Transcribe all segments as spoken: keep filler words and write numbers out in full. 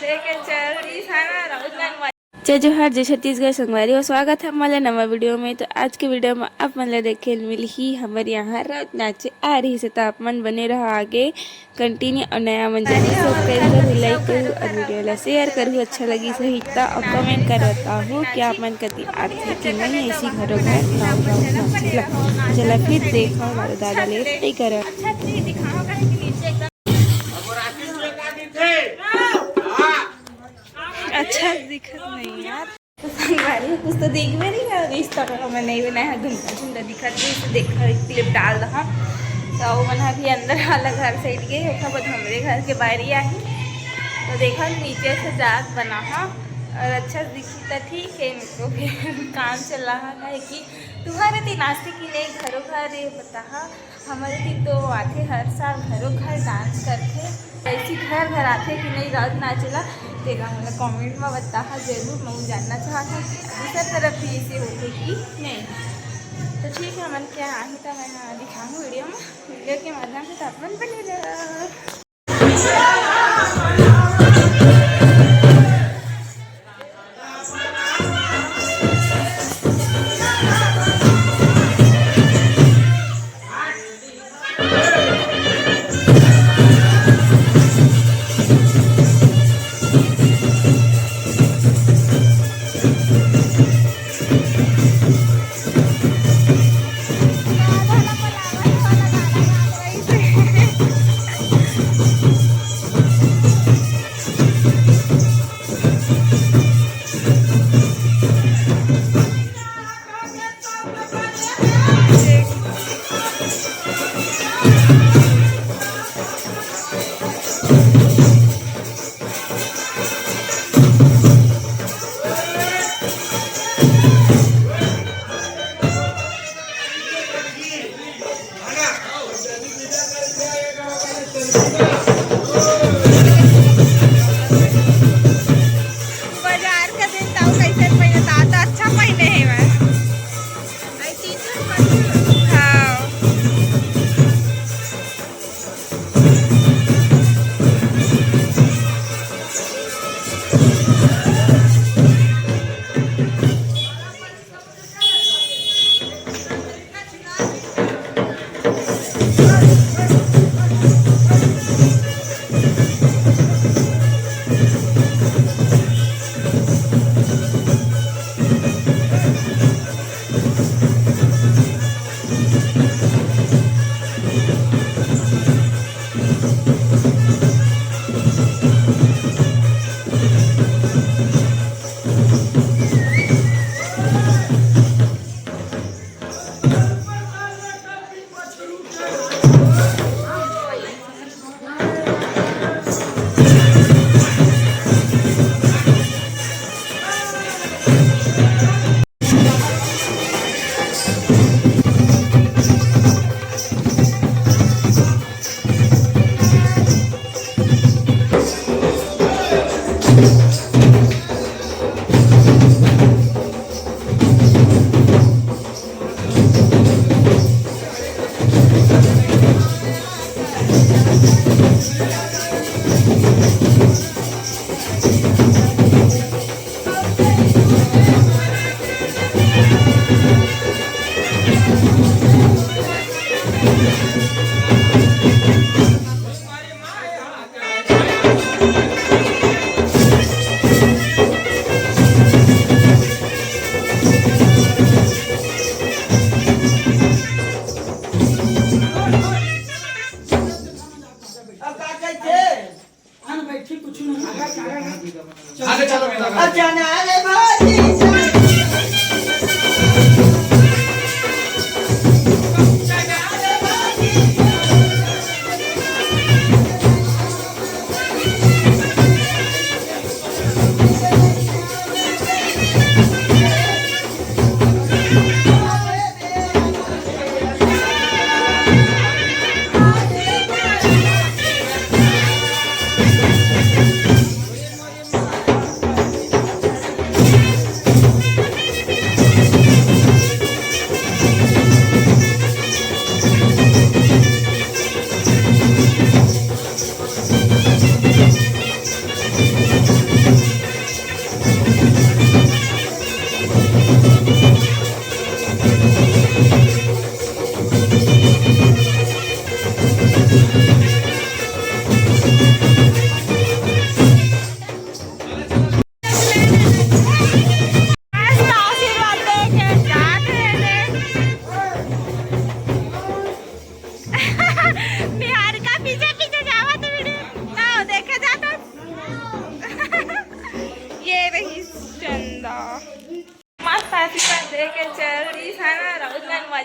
लेके चल रही है ना, राउत गान वाली। जय जोहार, जय छत्तीसगढ़ संगवारी, और स्वागत है हमारे नवा वीडियो में। तो आज के वीडियो में आप मन ला देखे ल मिलही हमर यहाँ राउत नाचे आ रही से, तो आप मन बने रहो आगे कंटिन्यू। और नया मन जल्दी सब्सक्राइब करू, लाइक करू और वीडियो ला शेयर करू। अच्छा लगी सही तो, और कमेंट कर बताहू कि आप मन कति आथे कि नहीं ऐसी घरों घर नौ नौ नाचे ला। चला फिर देखो हमारे दादा ले नहीं करो। अच्छा, नहीं दिखाओ, काहे कि नीचे एकदम अच्छा दिखत नहीं यार। तो संगवारी कुछ तो देखबे नहीं कर, इस तरह मैं नहीं बनाया है, घुमता झुमता दिखत नहीं, इसे देखा एक क्लिप डाल दहा। तो वो मन अभी अंदर वाला घर साइड गए, ओकर बाद हमरे घर के बाहरी आही। तो देखा नीचे से जात बना हा, और अच्छा दिखी तो ठीक है, नहीं तो फिर काम चल रहा है कि तुम्हारे दिन नाचते कि नहीं घरों घर ये बता हा। हमर तीर तो आथे हर साल घरो घर डांस करथे। ऐसी घर घर आथे कि नहीं राउत नाचेला, तेला मोला कमेंट में बताहा जरूर। मैं जानना चाहत हूँ कि दूसर तरफ भी ऐसे होथे कि नहीं। तो ठीक है, हमन के आही तो मैं दिखाऊँ वीडियो में, वीडियो के माध्यम से, तो आप मन बने रहो। बाजार के दिन ताऊ कैसे पहने, ता तो अच्छा पहने है मैं। हाँ। अब का कहते? हाँ, बैठी, कुछ नहीं। आगे चलो, बेटा। अच्छा, ना रे भाई।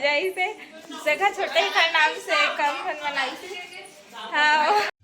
जाइसे जगह छोटे कर नाम से कम फन मनाइसे। हाँ।